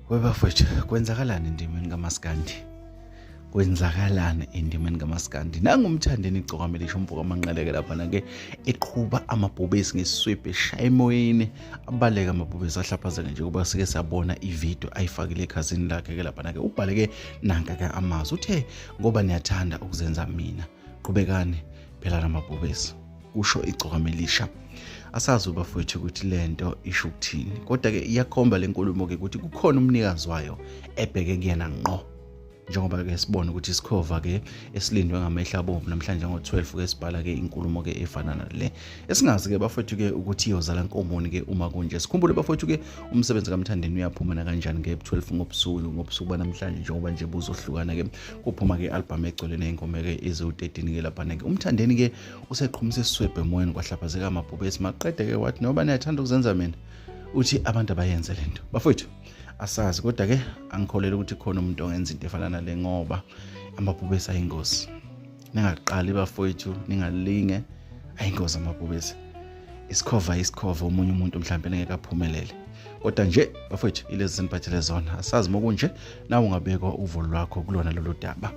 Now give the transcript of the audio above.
Webafowethu, kwenzakalani endimeni kaMaskandi? Kwenzakalani endimeni kaMaskandi? NanguMthandeni igcokama elisho umfo kaManqeleke laphana ke eqhuba amabhubesi ngesiswebhu eshaya emoyeni, abaleka amabhubesi ahlaphazeke nje kuba sike sabona ividiyo ayifakile ekhazini lakhe ke laphana ke ubhale ke nanka ke amazwi uthe ngoba niyathanda ukuzenza mina qhubekani phela namabhubesi kusho igcokama elisha. Asazi bafowethu ukuthi lento isho ukuthini, kodwa ke iyakhomba lenkulumo ke ukuthi kukhona umnikazi wayo ebheke kuyena ngqo, njengoba ke sibona ukuthi isikhova ke esilindwe ngamehlo abomvu namhlanje ngo-12 ke sibhala ke inkulumo ke efana nale esingazi ke bafowethu ke ukuthi iyozala nkomoni ke uma kunje. Sikhumbule bafowethu ke umsebenzi kaMthandeni uyaphuma nakanjani ke 12 ngobusuku banamhlanje, njengoba nje buzohlukana ke kuphuma ke album egcwele nezingoma ke eziwu-13 ke laphana ke uMthandeni ke useqhumisa isiswebhu emoyeni kwahlaphazeka amabhubesi maqede ke wathi noba niyathanda ukuzenza mina, uthi abantu abayenze lento bafowethu. Asazi kodwa ke angikholelwa ukuthi khona umuntu ongenza into efana nale ngoba amabhubesi ayingozi. Ningaqali bafowethu, ningalinge, ayingozi amabhubesi. Isikhova isikhova, omunye umuntu mhlawumbe ngeke aphumelele. Kodwa nje bafowethu ilezi seniphathele zona, asazi mokunje nawe ungabekwa uvo lwakho kulona lolu daba.